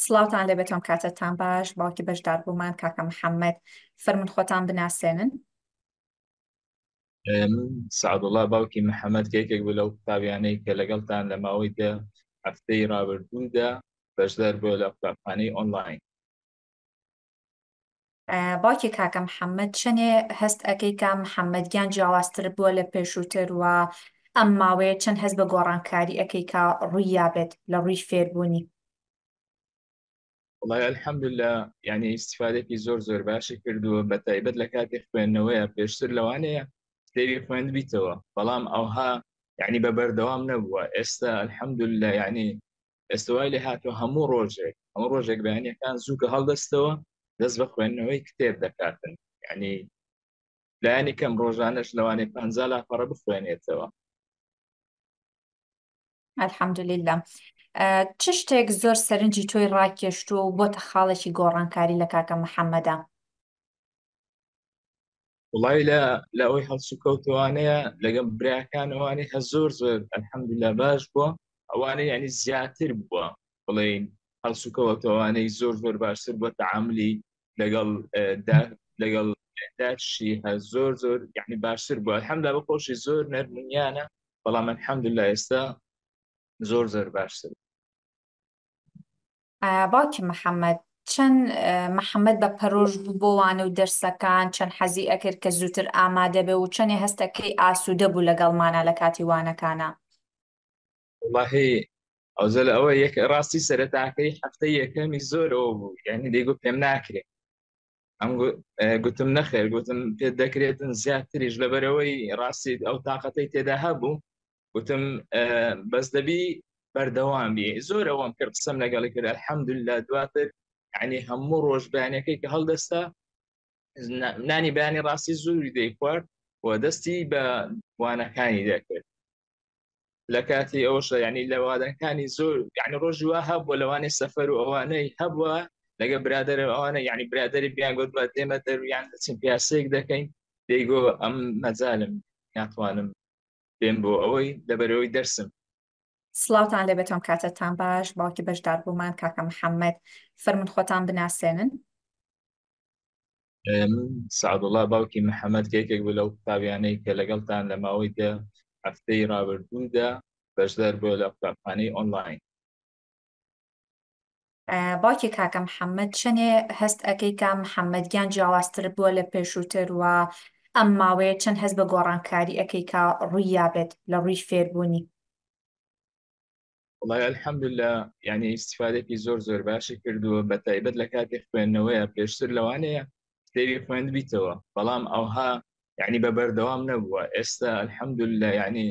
سڵاوتان لێبێت ئەم کاتەتان باش باوکی بەشداربوومان کاکە محەممەد فەرموون خۆتان بناسێنن. من سعدوڵا باوکی محەممەد کە یەکێک بوو لەو قوتابیانەی کە لەگەڵتان لە ماوەی دە هەفتەی ڕابردوودا بەشدار بووە لە قوتابخانەی ئۆنلاین. باوکی کاکە محەممەد چەنێ هەست ئەکەی کە محەممەد گیان جیاوازتر بووە لە پێشووتر و ئەم ماوەیە چەند هەست بە گۆڕانکاری ئەکەی کە ڕووی یابێت لە ڕووی فێربوونی؟ وڵای الحمدلله یعنی ئیسیفادێکی زۆر زۆر باشی کردووە بە تایبەت لە کاتی خوێندنەوەیە پێشتر لەوانەیە کتێبی خوێندبیتەوە بەڵام ئەوها یعنی بە بەردەوام نەبووە ئێستا الحمدلله یعنی ئێستا وای لێ هاتووە هەموو ڕۆژێک هەموو ڕۆژێک بەیانیەکان زوو کە هەڵدەستەوە دەست بە خوێندنەوەی کتێب دەکاتن یعنی لایەنی کەم ڕۆژانەش لەوانەیە 50 لاپەڕە بخوێنێتەوە. الحمدللە چ شتێک زۆر سەرنجی تۆی ڕاکێشتووە و بۆتە خاڵێکی گۆڕانکاری لە کاکە محەممەدا؟ وڵی لە لە ئەوەی هەڵسوکەوتوانەیە لەگەڵ براکان ئەوانەی هە زۆر زۆر الحمدلله باش بووە ئەوانەی ینی زیاتر بووە بڵێین هەڵسوکەوتوانەی زۆر زۆر باشتر بووە تعاملی لەگەڵ لەگەڵ داشی هە زۆر زۆر یعنی باشتر بووە الحمدلله بە خۆشی زۆر نەرمونیانە بەڵام الحمدلله ئێستا زۆر زۆر باشتر. باوکی محەممەد چەند محەممەد بە پەرۆش بوو بۆ وانە و دەرسەکان چەند حەزی ئەکرد کە زووتر ئامادە بێ و چەندێ هەستەکەی ئاسوودە بوو لەگەڵمانا لە کاتی وانەکانا؟ وەڵاهی ئەوزەل ئەوە یەک ڕاستی سەرەتاکەی هەفتەی یەکەمی زۆر ئەوە بوو یعنی دەیگوت پێم ناکرێ ئەم گوتم نەخێر گوتم پێت دەکرێتن زیاتریش لەبەرەوەی ڕاستی ئەو تااقەتەی تێدا هەبوو گوتم بەس دەبی بەردەوام بی زۆر ئەوەم کرد قسەم لەگەڵی کرد الحەمدلله دواتر یعنی هەموو ڕۆژ بەیانەکەی کە هەڵدەستا نانی بەیانی ڕاستی زۆری دەیخوارد و دەستی بە وانەکانی دەکرد لە کاتی ئەوشە ینی لە وادەکانی زۆر یعنی ڕۆژی وا هەبووە لەوانەیە سەفەر و ئەوانەی هەبووە لەگە برادەر ئەوانە یعنی برادری بیان گوت بە دێمە دەرویان دەچین پیاسەیەک دەکەین دەیگۆ ئەم مەجالم ناتوانم بێم بۆ ئەوەی لەبەرەوەی دەرسم. سڵاوتان لێبێت ئەم کاتەتان باش باوکی بەشداربوومان کاکە محەممەد فەرموون خۆتان بناسێنن. من سعدوڵا باوکی محەممەد کە یەکێک بوو لەو قوتابیانەی کە لەگەڵتان لە ماوەی دە هەفتەی ڕابردوودا بەشدار بووە لە قوتابخانەی ئۆنلاین. باوکی کاکە محەممەد چەنێ هەست ئەکەی کە محەممەد گیان جیاوازتر بووە لە پێشووتر و ئەم ماوەیە چەند هەست بە گۆڕانکاری ئەکەی کە ڕووی یابێت لە ڕووی فێربوونی؟ وڵای الحمدلله یعنی ئیسیفادێکی زۆر زۆر باشی کردووە بە تایبەت لە کاتی خوێندنەوەیە پێشتر لەوانەیە کتێبی خوێندبیتەوە بەڵام ئەوها یعنی بە بەردەوام نەبووە ئێستا الحمدلله یعنی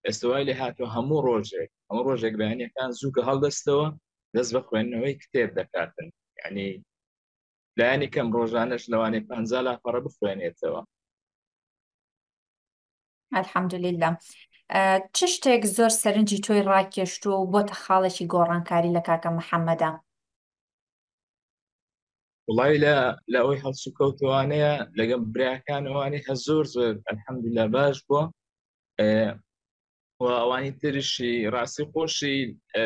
ئێستا وای لێ هاتووە هەموو ڕۆژێک هەموو ڕۆژێک بەیانیەکان زوو کە هەڵدەستەوە دەست بە خوێندنەوەی کتێب دەکاتن یعنی لایەنی کەم ڕۆژانەش لەوانەیە 50 لاپەڕە بخوێنێتەوە. الحمدللە چ شتێک زۆر سەرنجی تۆی ڕاکێشتووە و بۆتە خاڵێکی گۆڕانکاری لە کاکە محەممەدا؟ وڵی لە لە ئەوەی هەڵسوکەوتوانەیە لەگەڵ براکان ئەوانەی هە زۆر زۆر الحمدلله باش بووە و ئەوانی ترشی ڕاستی خۆشی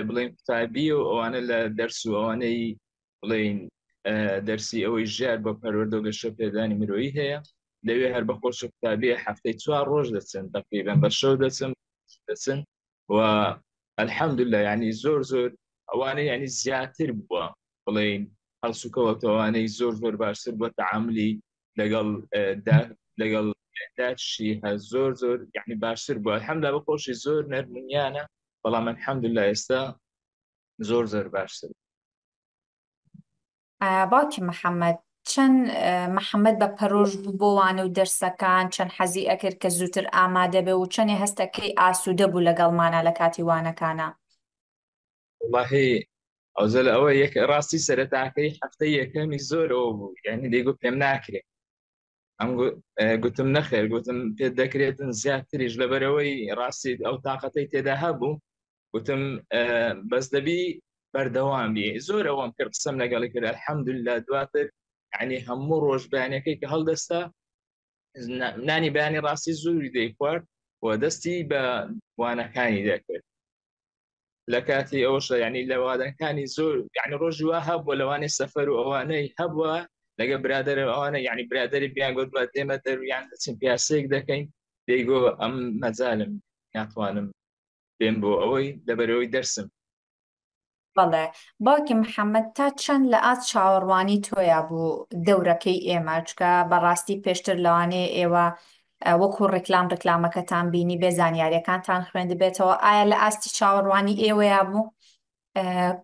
بڵێن قوتابی و ئەوانە لە دەرس و ئەوانەی بڵێن دەرسی ئەوەی ژیار بۆ پەروەردە و گەشە پێدانی مرۆیی هەیە لەوێ هەر بە خۆش قوتابیە هەفتەی چوار ڕۆژ دەچن تقریبا بە شەو دەچن دەچن و الحمدلله یعنی زۆر زۆر ئەوانە یعنی زیاتر بووە بڵێن هەڵسوکەوەتەوانەی زۆر زۆر باشتر بووە تعاملی لەگەڵ لەگەڵ داشی هە زۆر زۆر یعنی باشتر بووە الحمدلله بە خۆشی زۆر نەرمونیانە بەڵام الحمدلله ئێستا زۆر زۆر باشتر. باوکی محەممەد چەند محەممەد بە پەرۆش بوو بۆ وانە و دەرسەکان چەند حەزی ئەکرد کە زووتر ئامادە بێ و چەندێ هەستەکەی ئاسوودە بوو لەگەڵمانا لە کاتی وانەکانا؟ وەڵاهی ئەوزەل ئەوە یەک ڕاستی سەرەتاکەی هەفتەی یەکەمی زۆر ئەوە بوو یعنی دەیگوت پێم ناکرێ ئەم گوتم نەخێر گوتم پێت دەکرێتن زیاتریش لەبەرەوەی ڕاستی ئەو تااقەتەی تێدا هەبوو گوتم بەس دەبی بەردەوام بی زۆر ئەوەم کرد قسەم لەگەڵی کرد الحەمدلله دواتر یعنی هەموو ڕۆژ بەیانەکەی کە هەڵدەستا نانی بەیانی ڕاستی زۆری دەیخوارد و دەستی بە وانەکانی دەکرد. لە کاتی ئەوەشە یعنی لە وادەکانی زۆر یعنی ڕۆژی وا هەبووە لەوانەیە سەفەر و ئەوانەی هەبووە لەگە برادەر ئەوانە یعنی برادری بیان گوت بە دێمە دەرویان دەچین پیاسەیەک دەکەین دەیگۆ ئەم مەجالم ناتوانم بێم بۆ ئەوەی لەبەرەوەی دەرسم. بەڵێ باوکی محەممەد تا چەند لە ئاست چاوەڕوانی تۆیا بوو دەورەکەی ئێمە چکە بەڕاستی پێشتر لەوانەیە ئێوە وەکو ڕیکلام ڕیکلامەکەتان بینی بێ زانیاریەکانتان خوێندبێتەوە ئایا لە ئاستی چاوەڕوانی ئێوەیا بوو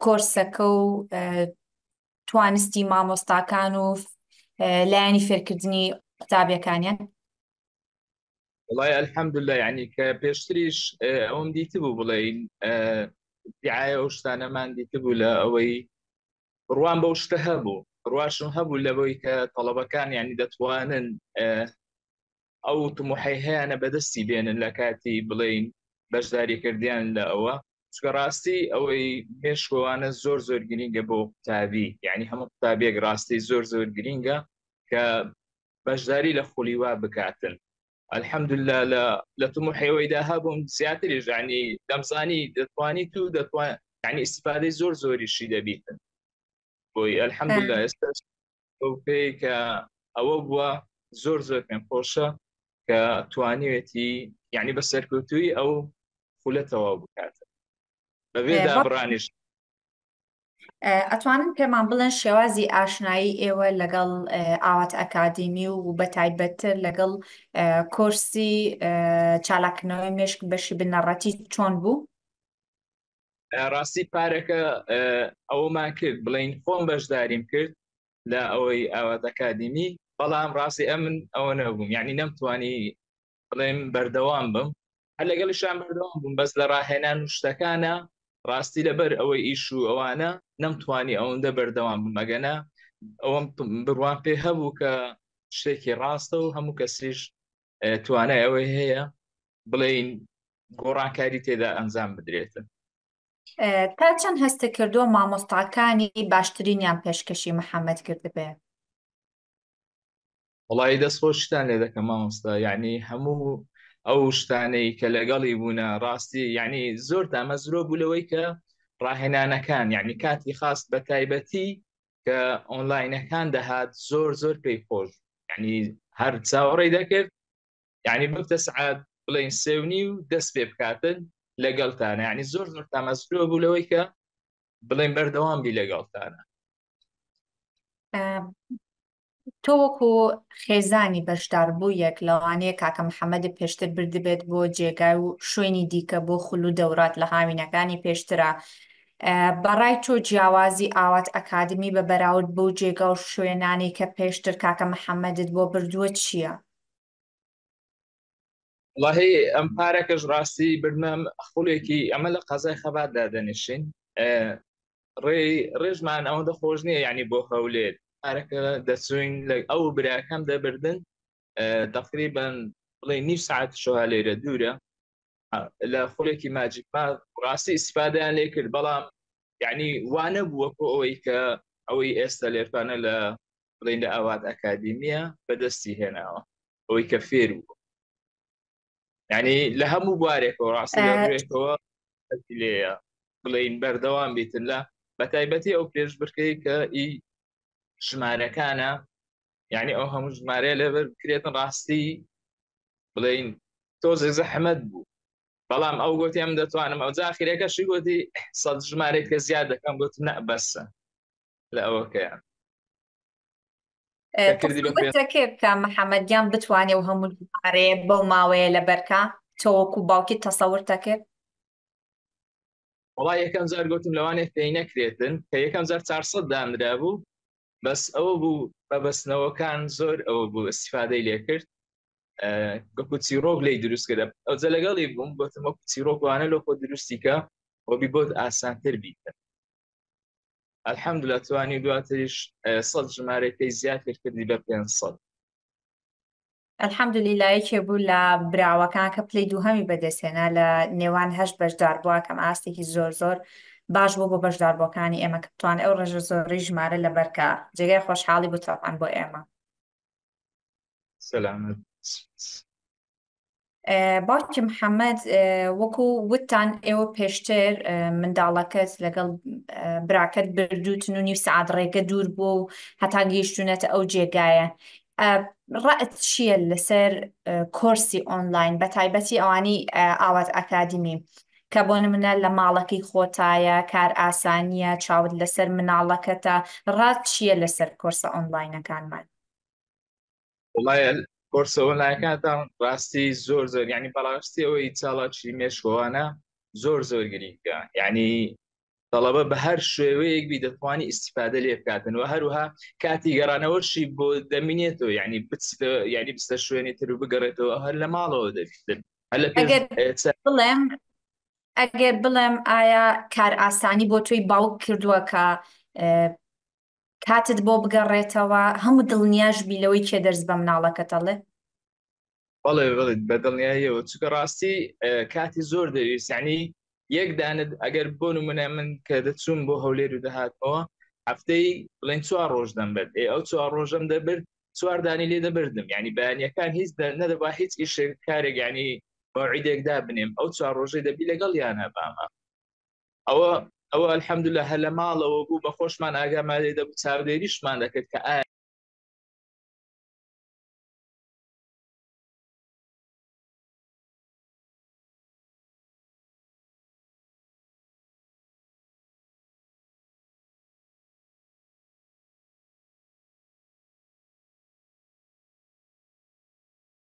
کۆرسەکە و توانستی مامۆستاکان و لایەنی فێرکردنی قوتابیەکانیان؟ وڵای الحەمدلله یعنی کە پێشتریش ئەوم دیتبوو بڵێین دیعاە ئەو شتانەمان دیتبوو لە ئەوەی بڕوام بەو شتە هەبوو بڕواشم هەبوو لەوەی کە تەڵەبەکان یعنی دەتوانن ئەو تموحی هەیەە بەدەستی بێنن لە کاتی بڵین بەشداریکردیان لە ئەوە چکە ڕاستی ئەوەی مێشکوانە زۆر زۆر گرینگە بۆ قوتابی یعنی هەموو قوتابیەک ڕاستی زۆر زۆر گرینگە کە بەشداری لە خولی وا بکاتن الحمدلله لە لە طموحی ئەوەیدا هەبووم زیاتریش یعنی دەمزانی دەتوانی تو دەتوان یعنی ئیستفادەی زۆر زۆریشی دەبیتن بۆی الحمدلله ئێستا بەو پێی کە ئەوە بووە زۆر زۆر پێم خۆشە کە توانیوێتی یعنی بە سەرکەوتووی ئەو خولە تەواو بکات بەبێ دابڕانیش. ئەتوانن پێمان بڵێن شێوازی ئاشنایی ئێوە لەگەڵ ئاوات ئەکادیمی و بەتایبەتتر لەگەڵ کۆرسی چالاککردنەوەی مێشک بەشی بنەڕەتی چۆن بوو؟ ڕاستی پارەکە ئەوەمان کرد بڵین خۆم بەشداریم کرد لە ئەوەی ئاوات ئەکادیمی بەڵام ڕاستی ئەمن ئەوە نەبووم یعنی نەمتوانی بڵێم بەردەوام بم هەر لەگەڵیشان بەردەوام بووم بەس لە ڕاهێنان و شتەکانە ڕاستی لەبەر ئەوەی ئیش و ئەوانە نەمتوانی ئەوەندە بەردەوام بم ئەگەنا ئەوەم بڕوام پێ هەبوو کە شتێکی ڕاستە و هەموو کەسیش توانای ئەوەی هەیە بڵێین گۆڕانکاری تێدا ئەنجام بدرێتن. تا چەند هەستت کردووە مامۆستاکانی باشترینیان پێشکەشی محەممەد کردبێ؟ وەڵایی دەست خۆشتان لێ دەکەم مامۆستا یعنی هەموو ئەو شتانەی کە لەگەڵی بوونە ڕاستی یعنی زۆر تامەزرۆ بوو لەوەی کە ڕاهێنانەکان یعنی کاتی خاص بە تایبەتی کە ئۆنلاینەکان دەهات زۆر زۆر پێی خۆش یعنی هەر چاوەڕێی دەکرد یعنی ببتە سعات بڵێن سێونی و دەست پێ بکاتن لەگەڵتانە یعنی زۆر زۆر تامەزرۆ بوو لەوەی کە بڵێن بەردەوام بی لەگەڵتانە. تۆ وەکو خێزانی بەشداربوویەک لەوانەیە کاکە محەمەدت پێشتر بردبێت بۆ جێگای و شوێنی دیکە بۆ خول و دەورات لە هاوینەکانی پێشترا بەڕای تۆ جیاوازی ئاوات ئەکادمی بە بەراورد بەو جێگا و شوێنانەی کە پێشتر کاکە محەمەدت بۆ بردووە چییە؟ وەڵاهی ئەم پارەکەش ڕاستی بردمە خولێکی ئەمە لە قەزای خەبات دادەنیشین ڕێی ڕێژمان ئەوەندە خۆش نییە یعنی بۆ هەولێر پارەکە دەچوین لە ئەو براکەم دەبردن تقریبا بڵێ نیو ساعت شەوا لێرە دوورە لە خولێکی ماجیک ما ڕاستی ئیسفادەیان لێ کرد بەڵام یعنی وانە بووە بۆ ئەوەی کە ئەوەی ئێستا لێرپانە لە بڵین لە ئاوات ئەکادیمیە بەدەستی هێناوە ئەوەی کە فێر بوو یعنی لە هەموو بوارێکەوە ڕاستی لە ڕووێکەوە لێیە بڵین بەردەوام بیتن لە بەتایبەتی ئەو پێشبرکەی کە ئی ژمارەکانە یعنی ئەو هەموو ژمارەیە لەبەر بکرێتن ڕاستی بڵین تۆزێک زەحمەت بوو بەڵام ئەو گوتی ئەم دەتوانم ئەو جاخیرەکەشی گوتی سەد ژمارەی کە زیاد دەکەم گوتم نە بەسە لە ئەوەکەیان کرد کە محەممەد گیان بتوانێ و هەموو ژمارەیە بەو ماوەیە لەبەرکە تۆ وەکو باوکی تەسەورت دەکرد؟ وەڵا یەکەم جار گوتم لەوانەیە پێی نەکرێتن کە یەکەم جار 400 دانرابوو بەس ئەوە بوو بە بەستنەوەکان زۆر ئەوە بوو استفادەی لێکرد وەکو چیرۆک لی دروست کرد ئەوجا لەگەڵی بووم گوتم وەکو چیرۆک وانە لۆ خۆ دروستی کە وەبی بۆت ئاسانتر بیتن الحمدلله توانی دواتریش 100 ژمارەکەی زیاد کرد کردی بە 500 الحمدللە یەکێ بوو لە براوەکان کە پلەی دووهەمی بەدەستهێنا لە نێوان هەشت بەشداربووە کەم ئاستێکی زۆر زۆر باش بوو بۆ بەشداربووەکانی ئێمە کە بتوان ئەو ڕێژە زۆرەی ژمارە لەبەرکە جێگای خۆشحاڵی بوو تەبعەن بۆ ئێمە. سەلامەت. باوکی محەممەد وەکو وتتان ئێوە پێشتر منداڵەکەت لەگەڵ براکەت بردووتن و نیو سەعات ڕێگە دوور بووە و هەتا گەیشتوونەتە ئەو جێگایە ڕەئت چییە لەسەر کۆرسی ئۆنلاین بە تایبەتی ئەوانەی ئاوات ئەکادیمی کە بۆ نمونە لە ماڵەکەی خۆتایە کار ئاسانیە چاوت لەسەر مناڵەکەتە ڕات چییە لەسەر کۆرسە ئۆنلاینەکانمان؟ وڵای کۆرسە ئۆنلاینەکانتان ڕاستی زۆر زۆر یعنی بەڕاستی ئەوەی چاڵاکی مێشکەوانە زۆر زۆر گرینگە یعنی تەڵەبە بە هەر شێوەیەک بی دەتوانی ئیسیفادە لێ بکاتن و هەروها کاتی گەڕانەوەشی بۆ دەمینێتەوە یعنی بچتە یعنی بستە شوێنی تر و بگەڕێتەوە هەر لە ماڵەوە دەبیتن هەر لە پێش ئەگەر بڵێم ئەگەر بڵێم ئایا کار ئاسانی بۆ تۆی باوک کردووە کە کاتت بۆ بگەڕێتەوە هەموو دڵنیاش بی لەوەی کێ دەرس بە مناڵەکەت ئەڵێ؟ بەڵێ بەڵێ بە دڵنیاییەوە چونکە ڕاستی کاتی زۆر دەویست یعنی یەک دانت ئەگەر بۆ نمونە من کە دەچوم بۆ هەولێر و دەهاتمەوە هەفتەی بڵێن چوار ڕۆژ دەمبرد ئێ ئەو چوار ڕۆژەم دەبرد چوار دانی لێ دەبردم یعنی بەیانیەکان هیچ نەدەبا هیچ ئیشێک کارێک یعنی مەوعیدێک دابنێم ئەو چوار ڕۆژەی دەبی لەگەڵ یانە بامە ئەوە ئەوە الحمدلله هەر لە ماڵەوە بوو بە خۆشمان ئاگامان لێ دەبوو چاودێریشمان دەکرد کە ئایا.